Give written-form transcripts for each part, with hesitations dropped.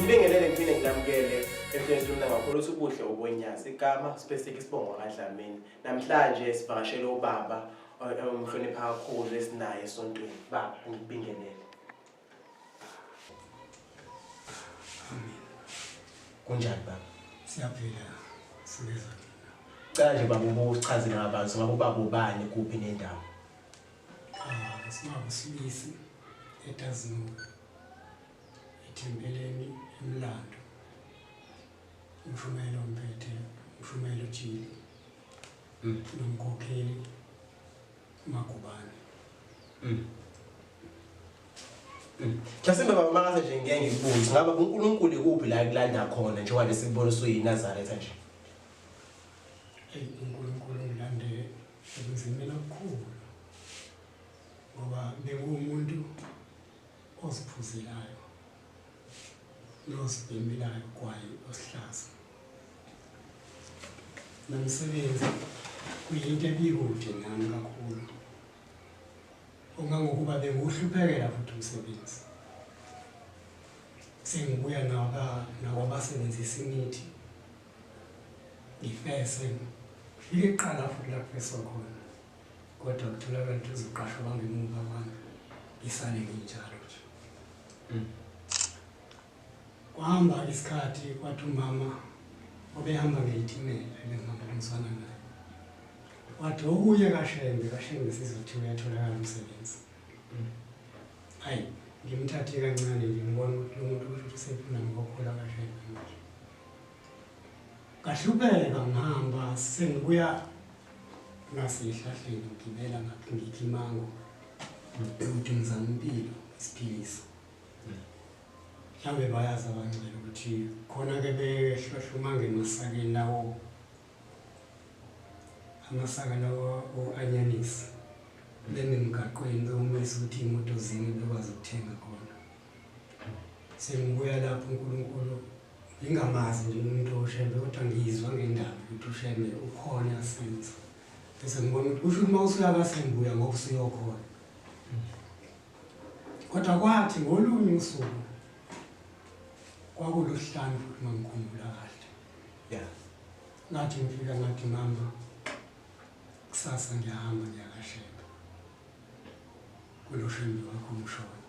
Ngibingelele ngiphinde ngilamukele ehlelweni lomna kakhulu uthi ubuhle ubonyazi igama specific isibongo kaDlamini. Namhlanje sivakashele ubaba omhlonipha kakhulu esinaye esontweni. Baba ngikubingelele. Amen. Kunjani baba? Siyaphila singezwa. Cela nje baba ubuchazele ngabantu ngabe ubaba ubani kuphi nendawo. Ah, sibaba Sibisi eDazinuka. Ethempeleni emlando. Umshumayelo omphethe, umshumayelo Jili. Nomkhokheli Magubane. Mhlasimbe baba mangase nje ngeke ngikubuze ngabe uNkulunkulu ikuphi la ekulanda khona njengoba nje sikubona usuyiNazaretha nje. Eyi uNkulunkulu ungilande ebunzimeni obukhulu ngoba benguwumuntu oziphuzelayo nozibhemelayo gwayi osihlaza. Nomsebenzi kuyinto ebikude nami kakhulu. Ongangokuba bengiwuhluphekela futhi umsebenzi. Sengibuya nakwabasebenzisa imithi ngifese ngifike kuqala futhi la kufeswa khona kodwa kutholakala ukuthi uzoqashwa bangemuva kwami ngisale nginjalo nje. Kwahamba isikhathi kwathi umama obehamba ngeyitimela ebengihamba ngizwana naye wathi okuye kaShembe kaShembe sizothiwa uyatholakala umsebenzi. Hayi ngimthathe kancane nje ngibona ukuthi lo muntu kusho ukuthi usefuna ngokhola kaShembe manje. Ngahlupheka ngihamba sengibuya ngasehlahleni ngigibela ngikha imango ukuthi ngizama impilo isiphilisa. Mhlawumbe bayazi abangcwele ukuthi khona-ke behlohluma ngemasakeni lawo amasaka lawo o-anyanisi beme emgaqweni bewumisa ukuthi iy'moto zime bekwazi ukuthenga khona. Sengibuya lapho uNkulunkulu ngingamazi nje umuntu oShembe kodwa ngizwa ngendaba ukuthi uShembe ukhona uyasenza. Bese ngibona ukuthi kusho ukuthi uma usuya kaSembuya ngoba usuyokhona. Kodwa kwathi ngolunye usuku kwakulosihlanu futhi uma ngikhumbula kahle. Yeah. Ngathi ngifika ngathi mama kusasa ngiyahamba ngiya kaShembe. Kulo Shembe wakho umshona.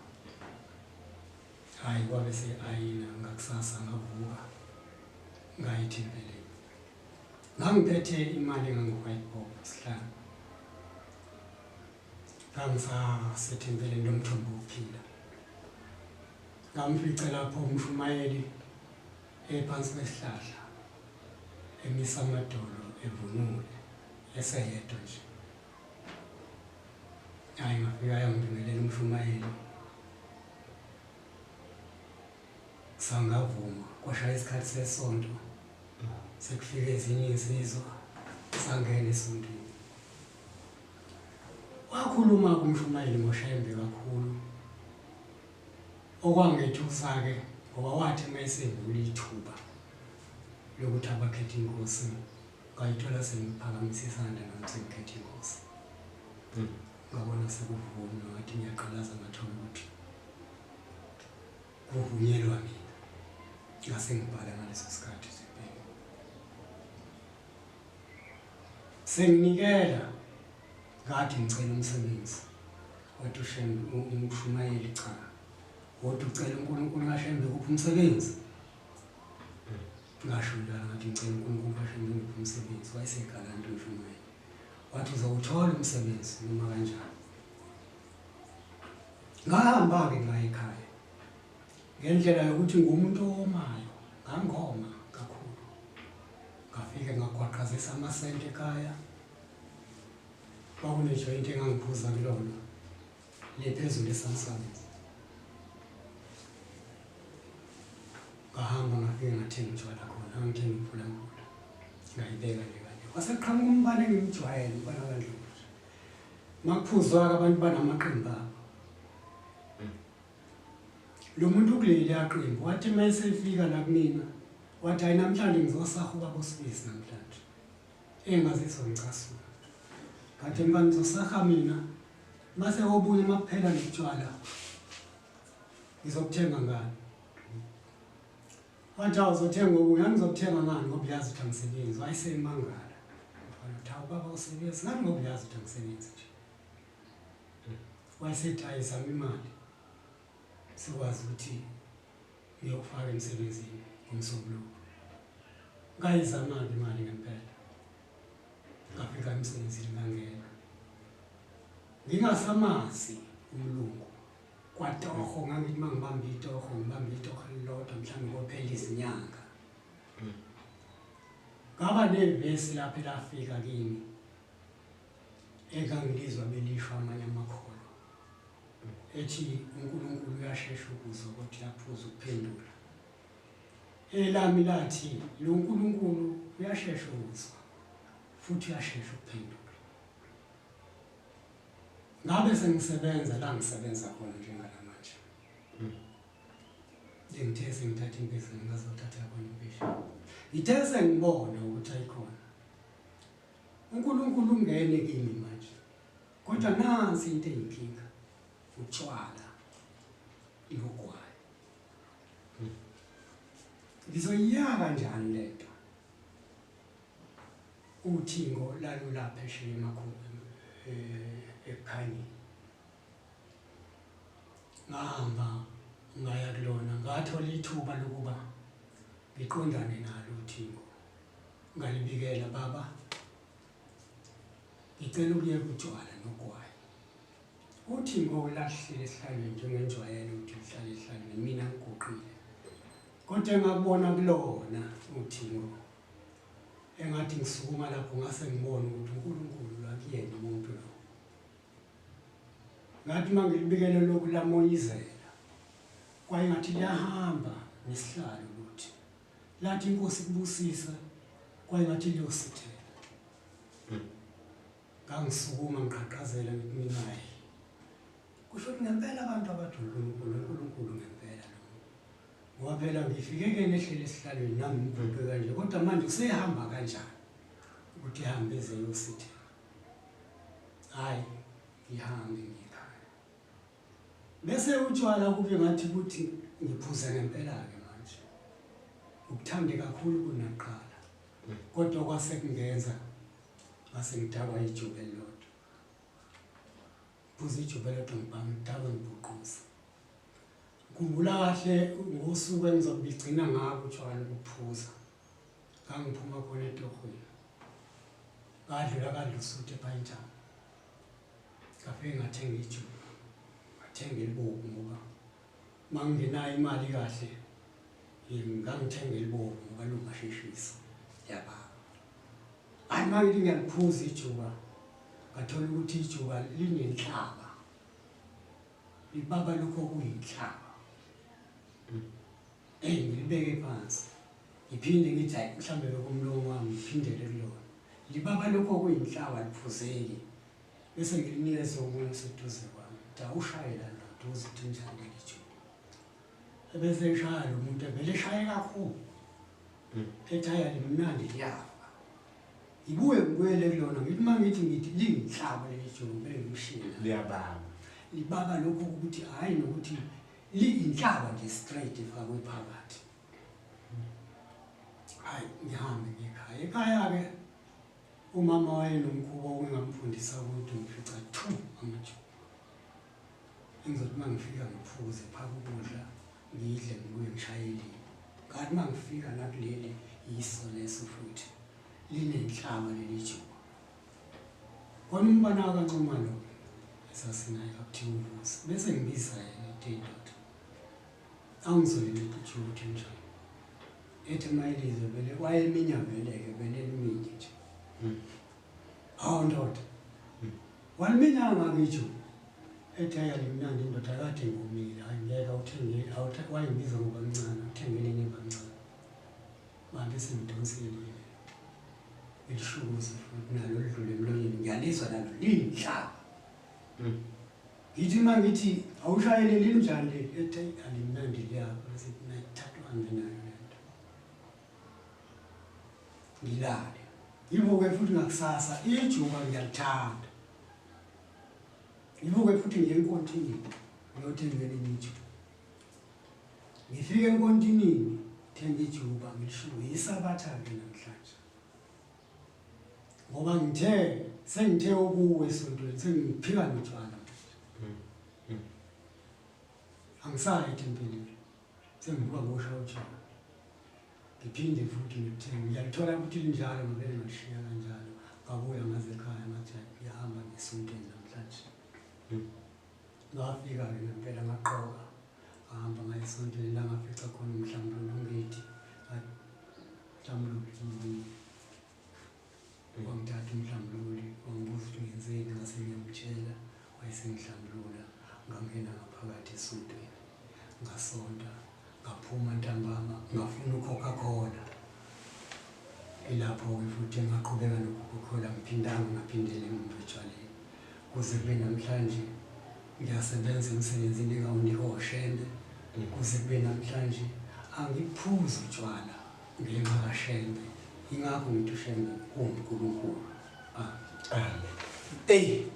Hhayi kwabe se-ayina ngakusasa ngavuka ngaya ethempelini. Ngangiphethe imali engango-white bob sihlanu. Ngangisasethempelini lomthombo wokuphila. Ngamfica lapho umshumayeli ephansi kwesihlahla emisa amadolo evunule eseyedwa nje. Hayi ngafika yangibingelela umshumayeli. Sangavuma kwashaya isikhathi sesonto sekufika ezinye insizwa sangena esontweni. Wakhuluma kumshumayeli ngoShembe kakhulu. Okwangethusa-ke ngoba wathi uma esevula ithuba lokuthi abakhethe inkosi ngayithola sengiphakamisa isandla nami sengikhetha inkosi. Ngabona sekuvunywa ngathi ngiyaqalaza ngathola ukuthi kuvunyelwa mina. Ngase ngibhala ngaleso sikhathi sempilo. Senginikela kade ngicela umsebenzi wathi uShembe umshumayeli cha wodwa ucela uNkulunkulu kaShembe kuphi umsebenzi ngasho njalo ngathi ngicela uNkulunkulu kaShembe ngiphi umsebenzi wayesegalanta umshumayeli wathi uzowuthola umsebenzi noma kanjani ngahamba-ke ngaya ekhaya ngendlela yokuthi ngumuntu owomayo ngangoma kakhulu ngafike ngagwaqazisa amasenti ekhaya kwakunejoyinti engangiphuza kulona le phezulu esamsam ngahamba ngafike ngathenga utshwala khona ngangithenga imfulankula ngayibeka nje kanje kwase kuqhamuka umfana engimjwayele umfana kaNdlovu makuphuzwa-ke abantu banamaqembu abo Lo muntu kuleliya qembu wathi uma esefika la kumina wathi hayi namhlanje ngizosaha ubaba uSibisi namhlanje engazizwa ngicasula. Ngathi mfana ngizosaha mina mase obunye uma kuphela notshwala ngizokuthenga ngani. Wathi awuzothenga okunye, ngangizokuthenga ngani ngoba uyazi ukuthi angisebenzi. Wayesemangala. Mfana uthi hawu baba usebenzi ngani ngoba uyazi ukuthi angisebenzi nje. Wayesethi ayizama imali. Sikwazi ukuthi ngiyokufaka emsebenzini ngomsombuluko. Ngayizama-ke imali ngempela. Ngafika emsebenzini ngangena. Ngingasamazi umlungu. Kwatoho ngangithi uma ngibamba itoho ngibamba itoho elilodwa mhlawumbe kophela izinyanga. Ngaba nevesi lapho elafika kimi engangilizwa belisho amanye amakholwa ethi uNkulunkulu uyashesha ukuzwa kodwa uyaphuza ukuphendula. Elami lathi lo Nkulunkulu uyashesha ukuzwa futhi uyashesha ukuphendula. Ngabe sengisebenza la ngisebenza khona njengalamanje. Ngithe sengithatha impesheni ngazothatha khona impesheni. Ngithe sengibona ukuthi ayikhona. uNkulunkulu ungene kimi manje. Kodwa nansi into eyinkinga. Utshwala nogwayi. Ngizoyiyaka kanjani lento? Uthingo lalula phesheya emakhulu ekukhanyeni. Ngahamba ngaya kulona ngathola ithuba lokuba ngiqondane nalo uthingo. Ngalibikela baba ngicela ukuyeka utshwala nogwayi. Uthingo lahlele esihlalweni njengenjwayelo ukuthi uhlale esihlalweni mina ngiguqile. Kodwa engakubona kulona uthingo engathi ngisukuma lapho ngase ngibona ukuthi uNkulunkulu akuyena umuntu lo. Ngathi uma ngilibikele lokhu lamoyizela kwaye ngathi liyahamba nesihlalo ukuthi lathi inkosi kubusisa kwaye ngathi liyosithela. Ngangisukuma ngiqhaqhazela ngithi mina hayi kusho ukuthi ngempela abantu abathi uNkulunkulu uNkulunkulu ngempela lo ngoba phela ngifike ke nehlele esihlalweni nami ngibhubhe kanje kodwa manje usehamba kanjani ukuthi ehambe eze yosithela. Hayi ngihambe ngikhaya bese utshwala kube ngathi ukuthi ngiphuze ngempela-ke manje ukuthande kakhulu kunaqala kodwa kwase kungenza ngase ngidakwa ijuba elilodwa phuza ijuba elilodwa ngidakwe ngibhuquza. Ngikhumbula kahle ngosuku engizobigcina ngabo utshwala ukuphuza. Ngangiphuma khona etohweni. Ngadlula kadla usuthu ePinetown. Ngafike ngathenga ijuba. Ngathenga elibovu ngoba uma ngingenayo imali kahle ngangithenga elibovu ngoba lungasheshisa. Yababa. Hayi uma ngithi ngiyaliphuza ijuba ngathola ukuthi ijuba linenhlaba. Libaba lokho okuyinhlaba. Eyi ngilibeke phansi. Ngiphinde ngithi hayi mhlawumbe bekumlomo wami ngiphindele kulona. Libaba lokho okuyinhlaba liphuzeki. Bese ngilinikeza omunye oseduze kwami. Ukuthi awushaye la ndoda uze uthi njani leli juba. Ebese eshaya lo muntu evele eshaye kakhulu. Ethi hayi alimnandi liyafa. Ngibuye ngibuyele kulona ngithi uma ngithi ngithi liyinhlaba leli juba ngivele ngimshiye. Liyababa. Libaba lokho ukuthi hhayi nokuthi liyinhlaba nje straight ifakwe phakathi. Hayi ngihambe ngiyekhaya. Ekhaya-ke umama wayenomkhuba okungamfundisa ukuthi ngifica 2 amajuba. Engizothi uma ngifika ngiphuze phaka ukudla ngidle ngibuye ngishaye elinye. Ngathi uma ngifika nakuleli yiso leso futhi linenhlaba leli juba. Khona umfana kaNxumalo esasinaye akuthiwa uVusi bese ngibiza yena ethi ndoda awungizwele ijuba ukuthi njani. Ethi mayelizwe vele wayeminya vele-ke vele liminye nje. Hawu ndoda waliminya kangaka ijuba. Ethi hayi alimnandi indoda kade ngomile hayi ngeke awuthenge wayengibiza ngoba mncane uthenge elinye bancane. Manje sengidonsile ngilishukuze futhi nalo lidlule emlonyeni ngiyalizwa nalo liyinhlaba. Ngithi uma ngithi awushayele linjani leli ethi alimnandi liyapha bese nathatha uhambe nayo lento. Ngilale. Ngivuke futhi ngakusasa ijuba ngiyalithanda. Ngivuke futhi ngiye enkontini ngiyothenga elinye ijuba. Ngifike enkontinini Thenga ijuba ngishuke isabatha-ke namhlanje. Ngoba ngithe sengithe ukuwe esontweni sengiphika notshwala manje. Angisayi ethempelini. Sengivuka ngosha utshwala. Ngiphinde futhi ngilithenge. Ngiyalithola ukuthi linjalo ngavele ngalishiya kanjalo. Ngabuya ngaze ekhaya ngathi ngiyahamba ngesontweni namhlanje. Ngafika-ke ngempela ngaqoka. Ngahamba ngaya esontweni la ngafica khona umhlambululo ungethi. Mhlambululo wangithatha umhlambululi wangibuza ukuthi ngenzeni ngase ngiyamtshela wayesengihlambulula ngangena ngaphakathi esontweni ngasonta ngaphuma ntambama ngafuna uCoca-Cola. Ilapho-ke futhi engaqhubeka noCoca-Cola ngiphindanga ngaphindela emuva etshwaleni kuze kube namhlanje ngiyasebenza emsebenzini engawunikwa uShembe kuze kube namhlanje angiphuzi utshwala ngenxa kaShembe. Ingakho ngithi uShembe uwuNkulunkulu. Amen. Ey,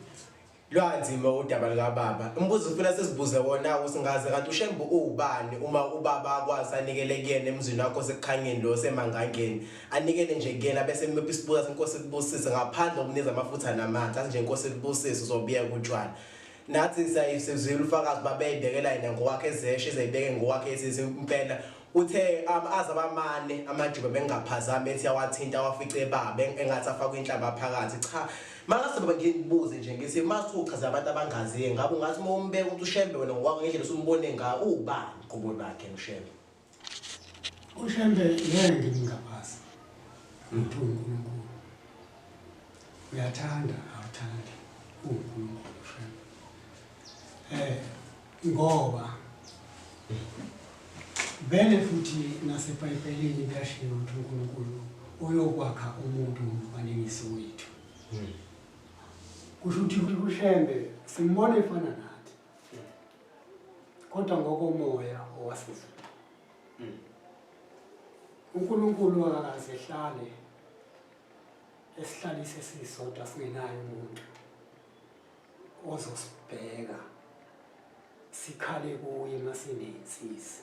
lwanzima udaba likababa. Umbuzo ufuna sizibuze wona usingaze kanti uShembe uwubani uma ubaba akwazi anikele kuyena emzini wakho sekukhanyeni lo semangangeni. Anikele nje kuyena bese emupha isibuka senkosi kubusise ngaphandle kokunikeza amafutha namanzi. Athi nje inkosi kubusise uzobiya kutshwala. Nathi siyayisizwile ufakazi babeyibekela yena ngokwakhe ezeshe ezeyibeke ngokwakhe ezithi impela uthe aze abamane amajuba bengaphazami ethi awathinta awafice baba engathi afakwe inhlamba phakathi. Cha, mangase baba ngibuze nje ngithi mase uchaza abantu abangaziyo ngabe ungathi uma umbeka ukuthi uShembe wena ngokwakho ngendlela osumbone ngayo uwubani qobo lwakhe uShembe? uShembe ngeke ngimngabazi ukuthi uNkulunkulu uyathanda awuthandi uNkulunkulu uShembe ngoba vele futhi naseBhayibhelini kuyashiwo ukuthi uNkulunkulu uyokwakha umuntu ngomfanekiso wethu. Kusho ukuthi uShembe simbona efana nathi kodwa ngokomoya owasezulwini. uNkulunkulu akakaze ehlale esihlalise esisodwa singenayo umuntu ozosibheka sikhale kuye masinensizi.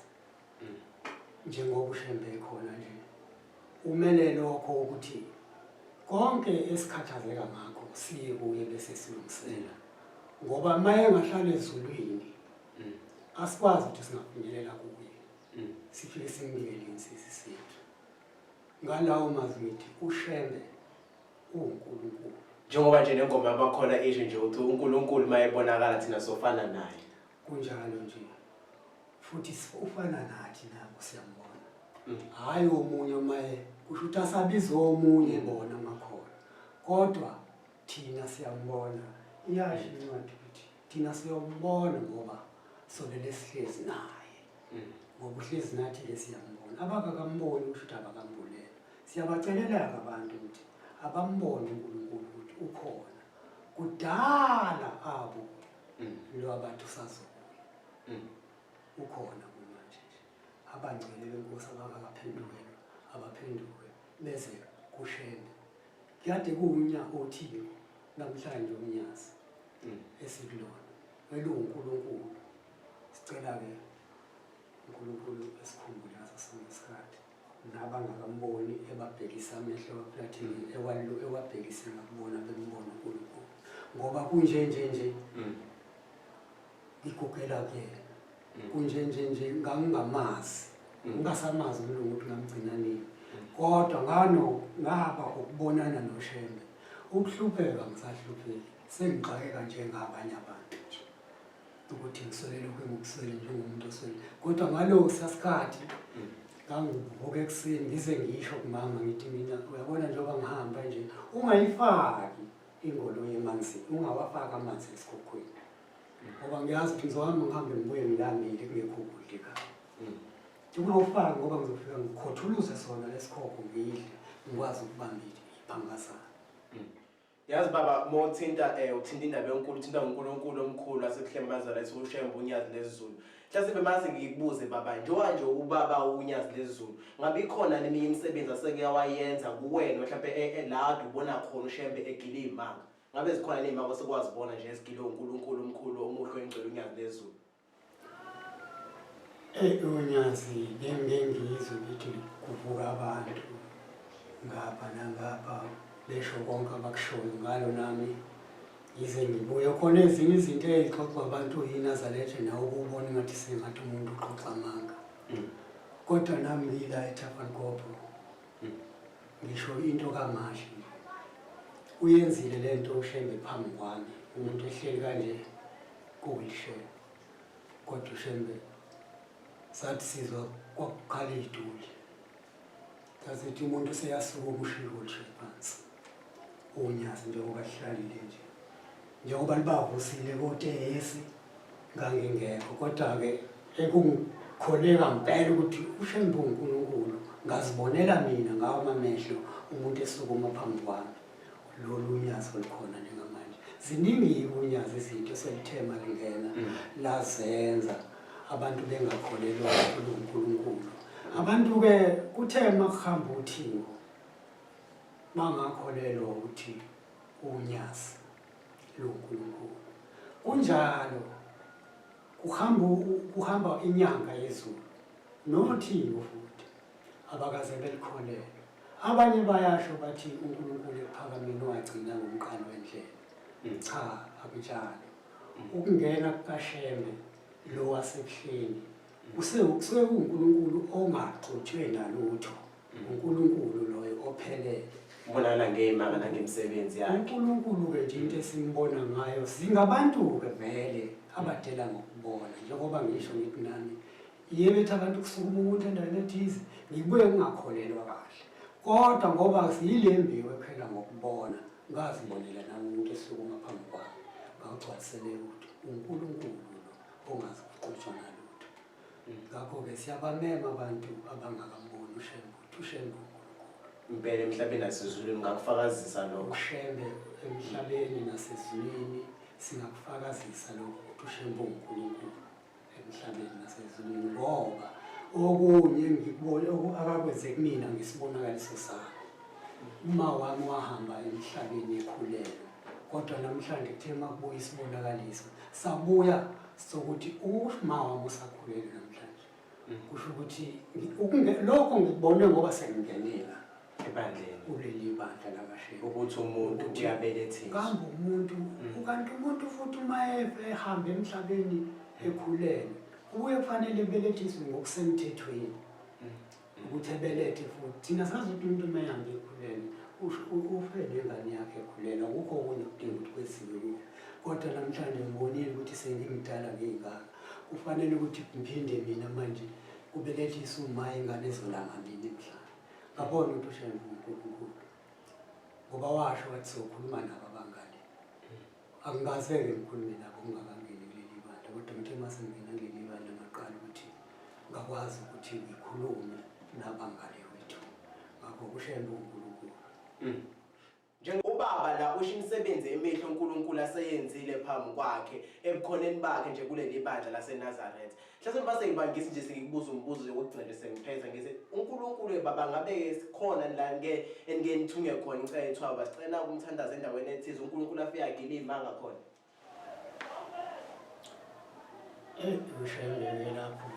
Njengoba uShembe ekhona nje umele lokho ukuthi konke esikhathazeka ngakho siye kuye bese silungisela, ngoba uma engahlala ezulwini asikwazi ukuthi singafinyelela kuye sifike simbikele insizi sethu. Ngalawo mazwi ngithi uShembe uwuNkulunkulu. Njengoba nje nengoma yabakhona isho nje ukuthi uNkulunkulu uma ebonakala thina sofana naye. Kunjalo nje futhi ufana nathi nabo siyambona. Hhayi omunye maye kusho ukuthi asabiza omunye bona makhona, kodwa thina siyambona. Iyasho incwadi ukuthi thina siyombona ngoba solele sihlezi naye. Ngoba uhlezi nathi-ke siyambona. Abakakamboni kusho ukuthi abakambulelwa. Siyabacelela-ke abantu ukuthi abambone uNkulunkulu ukuthi ukhona. Kudala abo lo abantu usazobuya. Ukhona kumanje nje. Abangcwele benkosi abakakaphendukelwa abaphenduke beze kuShembe. Kade kuwunyaka othingo namhlanje umnyazi esikulona eluwuNkulunkulu. Sicela-ke uNkulunkulu esikhumbule ngaso sonke isikhathi. Nabangakamboni ebabhekisa amehlo aplathini ewabhekise ngakubona bembona uNkulunkulu. Ngoba kunje nje nje ngigugela kuyena. Kunje nje nje ngangingamazi. Ngingasamazi umlungu ukuthi ngamgcina nini. Kodwa ngaba ukubonana noShembe. Ukuhlupheka ngisahlupheki. Sengixakeka njengabanye abantu nje. Ukuthi ngiswele lokhu engikuswele njengomuntu oswele. Kodwa ngalosa sikhathi ngangivuka ekuseni ngize ngisho kumama ngithi mina uyabona njengoba ngihamba nje ungayifaki ingoloyi emanzini, ungawafaki amanzi esikhukhwini. Ngoba ngiyazi ukuthi ngizohamba ngihambe ngibuye ngilambile kungekho ukudla ekhaya. Ungawufaki ngoba ngizofika ngikhothuluze sona lesikhokho ngidle ngikwazi ukubamba iphangazana. Yazi baba uma uthinta uthinta indaba enkulu, uthinta uNkulunkulu omkhulu asekuhlembazana ethi uShembe uNyazi lesiZulu. Mhlawumbe mase ngikubuze baba, njengoba nje ubaba uNyazi lesiZulu, ngabe ikhona neminye imisebenzi aseke wayenza kuwena mhlawumbe la ubona khona uShembe egile izimanga? Ngabe zikhona nezimanga osekwazibona nje ezigile uNkulunkulu omkhulu omuhle oyingcwele uNyazi lesiZulu? Eyi uNyazi bengike ngizwe bethi kuvuka abantu ngapha nangapha besho konke abakushoyo ngalo nami ngize ngibuye khona ezinye izinto ey'xoxwa abantu yinazalethe nawe ukubona ngathi sengathi umuntu uxoxa amanga kodwa nami ngila eTafelkop ngisho into kaMashi uyenzile le nto uShembe phambi kwami umuntu ehleli kanje ku-wheelchair kodwa uShembe sathi sizwa kwakukhala iy'tuli sazithi umuntu useyasukuma ushiye i-wheelchair phansi unyazi njengoba lihlalile nje njengoba libavusile koteyesi ngangingekho kodwa-ke ekungikholeka ngempela ukuthi uShembe uNkulunkulu ngazibonela mina ngawo amamehlo umuntu esukuma phambi kwami lolu unyazi olukhona njengamanje ziningi unyazi izinto selithema lingena lazenza abantu bengakholelwa kuNkulunkulu abantu-ke kuthe makuhamba uthingo bangakholelwa ukuthi unyazi luNkulunkulu kunjalo kuhamba kuhamba inyanga yezulu nothingo futhi abakaze belikholelwe abanye bayasho bathi uNkulunkulu ekuphakameni wagcina ngomqalo wendlela cha akunjalo ukungena kukaShembe lo wasebuhleni kusuke kuwuNkulunkulu ongaxutshwe nalutho uNkulunkulu loyo ophelele ubonakala ngey'manga nangemisebenzi yakhe uNkulunkulu-ke nje into esimbona ngayo singabantu-ke vele abadela ngokubona njengoba ngisho ngithi nami yebo ethi abantu kusukuma umuntu endaweni ethize ngibuye ngingakholelwa kahle kodwa ngoba siyile mbewu ephela ngokubona ngazibonela nami umuntu esukuma phambi kwami ngawugcwaliseleka ukuthi uNkulunkulu lo ongazi kuxutshwa nalutho ngakho-ke siyabamema abantu abangakamboni uShembe ukuthi uShembe uNkulunkulu impela emhlabeni nasezulwini ngakufakazisa lokho uShembe emhlabeni nasezulwini singakufakazisa lokho ukuthi uShembe uNkulunkulu emhlabeni nasezulwini ngoba okunye ngikubone akakwenze kumina ngesibonakaliso sakho uma wami wahamba emhlabeni ekhulelwe kodwa namhlanje kuthe makubuya isibonakaliso sabuya sokuthi uma wami usakhulelwe namhlanje kusho ukuthi lokho ngikubone ngoba sengingenela ebandleni kuleli bandla lakaShembe ukuthi umuntu uyabelethisa kambe umuntu ukanti umuntu futhi uma ehamba emhlabeni ekhulelwe kubuye kufanele ebelethiswe ngokusemthethweni ukuthi ebelethe futhi thina sazi ukuthi umuntu uma ehambe ekhulelwe ufe nengane yakhe ekhulelwe akukho okunye okudinga ukuthi kwenziwe kuyo kodwa namhlanje ngibonile ukuthi sengimdala ngiyingaka kufanele ukuthi ngiphinde mina manje kubelethise uma ingane ezolanga mina emhlabeni ngabona ukuthi uShembe uNkulunkulu ngoba washo wathi sokhuluma nabo abangane angikaze-ke ngikhulume nabo ngingakangeni kuleli bandla kodwa ngithe uma sengingena kuleli bandla ngaqala ukuthi ngakwazi ukuthi ngikhulume nabangane wethu ngakho uShembe uNkulunkulu Njengobaba la usho imisebenzi emihle uNkulunkulu aseyenzile phambi kwakhe ebukhoneni bakhe nje kuleli bandla laseNazaretha. Mhlawumbe base ngibangisi nje sengikubuza umbuzo nje wokugcina nje sengiphetha ngithi uNkulunkulu baba ngabe sikhona la ngeke enike nithunge khona icela ethwaba sicela ukumthandaza endaweni ethize uNkulunkulu afike agile imanga khona. Eyi uShembe-ke lapho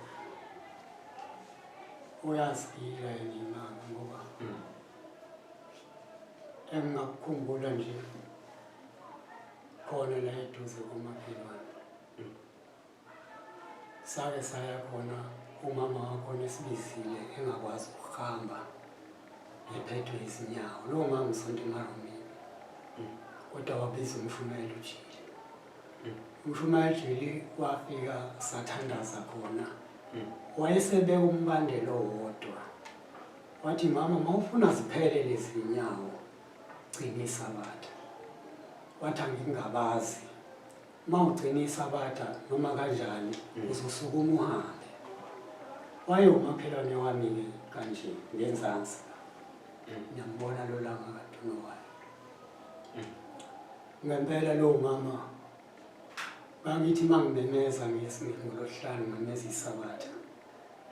uyazigila yena imanga ngoba engingakukhumbula nje khona la eduze komakhelwane sake saya khona umama wakhona esibizile engakwazi ukuhamba ephethwe izinyawo lowo mama usonto emarumini kodwa wabiza umshumayeli ujili umshumayeli ujili wafika sathandaza khona wayesebeka umbandela owodwa wathi mama mawufuna ziphele lezi nyawo gcina isabatha wathi angingabazi uma ugcina isabatha noma kanjani uzosukuma uhambe wayewumakhelwane wami-ke kanje ngenzansi ngiyambona lo langa kadunowayo ngempela lowo mama ngangithi uma ngimemeza ngolosihlanu ngimemeza isabatha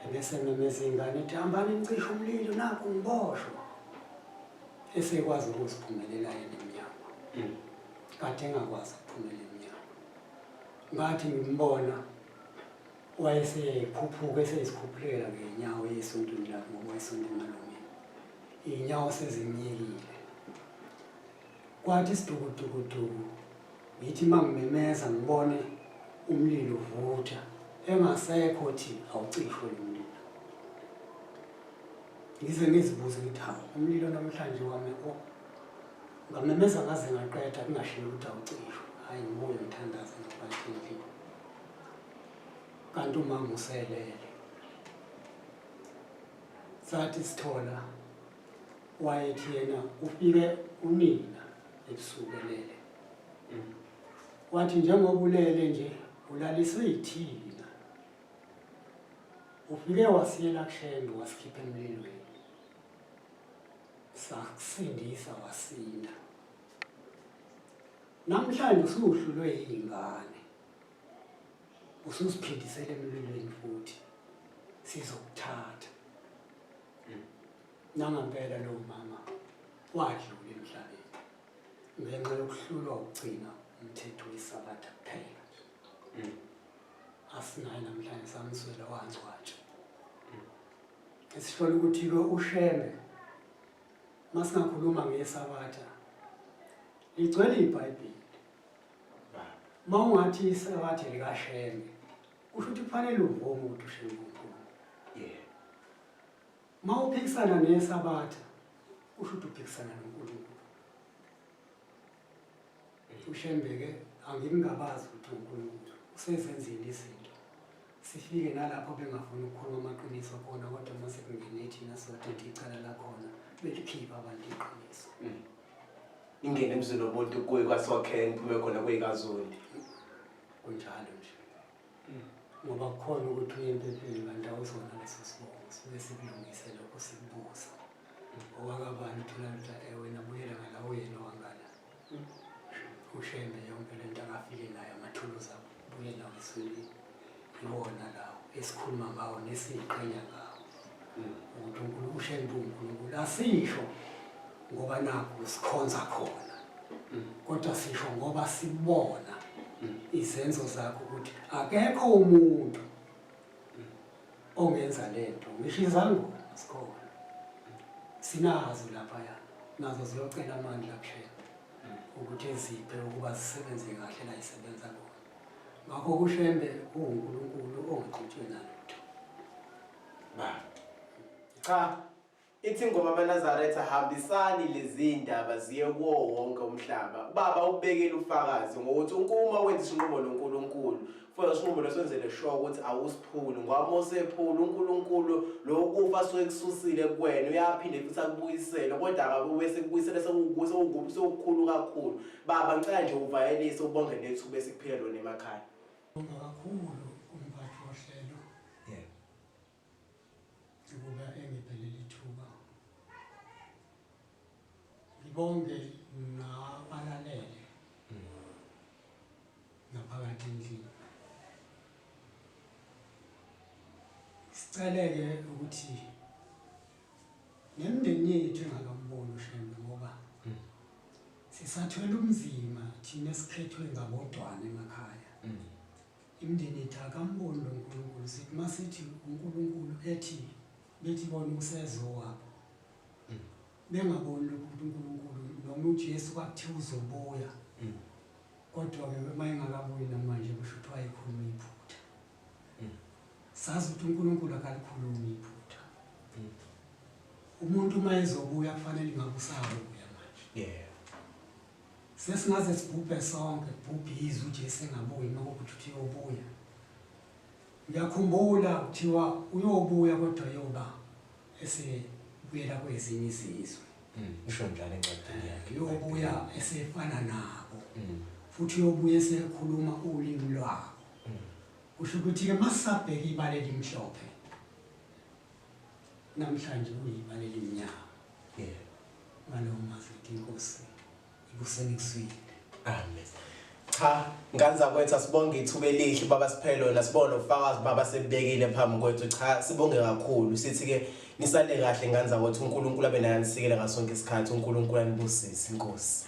ebese memeza ingane ethi hambani nicishe umlilo nakhu ngiboshwa esekwazi ukuziphumelela yena emnyango kade engakwazi ukuphumela emnyango ngathi ngimbona Wayesekhuphuka eseyizikhuphukela ngenyawo esontweni lakhe ngoba wayesonta emalungeni. Iy'nyawo sezimyekile. Kwathi isidukudukuduku ngithi uma ngimemeza ngibone umlilo uvutha engasekho thi awucishwe lo mlilo. Ngize ngizibuze ngithi hawu umlilo namhlanje wami o ngamemeza ngaze ngaqeda kungashiwo ukuthi awucishwe. Hhayi ngibuye ngithandaze ngaphakathi endlini. Kanti umama uselele. Sathi sithola wayethi yena ufike unina ebusuku elele. Wathi njengoba ulele nje ulaliswe yithina. Ufike wasiyela kuShembe wasikhipha emlilweni. Sakusindisa wasinda. Namhlanje usuhlulwe yingane. Ususiphindisela emlilweni futhi sizokuthatha. Nangampela lowo mama wadlula emhlabeni ngenxa yokuhlulwa ukugcina umthetho weSabatha kuphela. Asinaye namhlanje samzwela wangcwatshwa. Esihlola ukuthi-ke uShembe masingakhuluma ngeSabatha ligcwele iBhayibheli. Uma ungathi iSabatha likaShembe kusho ukuthi kufanele uvume ukuthi uShembe uNkulunkulu. Yebo. Uma uphikisana neSabatha kusho ukuthi uphikisana noNkulunkulu. UShembe-ke angimngabazi ukuthi uNkulunkulu usezenzile izinto. Sifike nalapho bengafuni ukukhuluma amaqiniso khona kodwa uma sekungene thina sodwa icala lakhona belikhipha abantu iqiniso. Ningene emzini womuntu kuye kwaSokheni niphume khona kuyikaZondi. Kunjalo nje. Ngoba kukhona ukuthi uye empepheni kanti awuzona leso sibongo suke sikulungise lokho sikubuza. Owakabani uthola ukuthi eh wena buyela ngala uyena wangala. UShembe yonke lento akafike nayo amathuluzi abuye nawo eswelini iwona lawo esikhuluma ngawo nesiyiqhenya ngawo. Ukuthi uNkulunkulu uShembe uNkulunkulu asisho ngoba nakhu sikhonza khona. Kodwa sisho ngoba sibona izenzo zakho ukuthi akekho umuntu ongenza lento ngisho izangoma sikhona sinazo laphaya nazo ziyocela amandla kuShembe ukuthi eziphe ukuba zisebenze kahle la isebenza khona ngakho kuShembe uwuNkulunkulu ongaxutshwe nalutho. Ba. Cha Ithi ingoma amaNazaretha hambisani lezi ndaba ziye kuwo wonke umhlaba. Ubaba ukubekile ufakazi ngokuthi uma wenza isinqumo noNkulunkulu, kufanele isinqumo leso wenzele sure ukuthi awusiphuli ngoba uma usephula uNkulunkulu lokufa asuke ekususile kuwena uyaphinde futhi akubuyisele kodwa akabe esekubuyisele sekukukhulu kakhulu. Baba ngicela nje uvalelise ubonge nethuba esikuphile lona emakhaya. Ngibonga kakhulu kumphathi wohlelo. Yebo. Ukuba engiphe leli thuba. Ngibonge nabalalele ngaphakathi endlini. Sicele-ke ukuthi nemindeni yethu engakamboni uShembe ngoba sisathwele umzima thina esikhethwe ngabodwana emakhaya. Imindeni yethu akamboni lo Nkulunkulu sithi masithi uNkulunkulu ethi bethi bona usezowabo bengaboni lokhu ukuthi uNkulunkulu noma uJesu kwakuthiwa uzobuya kodwa-ke uma engakabuyi namanje kusho ukuthi wayekhuluma iphutha. Sazi ukuthi uNkulunkulu akalikhulumi iphutha. Umuntu uma ezobuya kufanele ngabe usabuya manje. Yebo. Sesingaze sibhubhe sonke, kubhubhe izwe uJesu engabuyi uma kuwukuthi uthi uyobuya. Ngiyakhumbula kuthiwa uyobuya kodwa yoba esebuyela kwezinye izizwe. Usho njalo encwadini yakhe. Uyobuya esefana nabo. Futhi uyobuya esekhuluma ulimi lwabo. Kusho ukuthi-ke masisabheka ibala elimhlophe namhlanje kuyibala elimnyama. Yebo. Ngalowo mazwi ethi inkosi ibuseni kuswile. Amen. Cha, ngane zakwethu asibonge ithuba elihle baba siphe lona sibone ubufakazi baba sebekile phambi kwethu. Cha, sibonge kakhulu. Sithi ke nisale kahle ngane zakwethu uNkulunkulu abe nani nisikele ngaso sonke isikhathi. uNkulunkulu anibusise inkosi.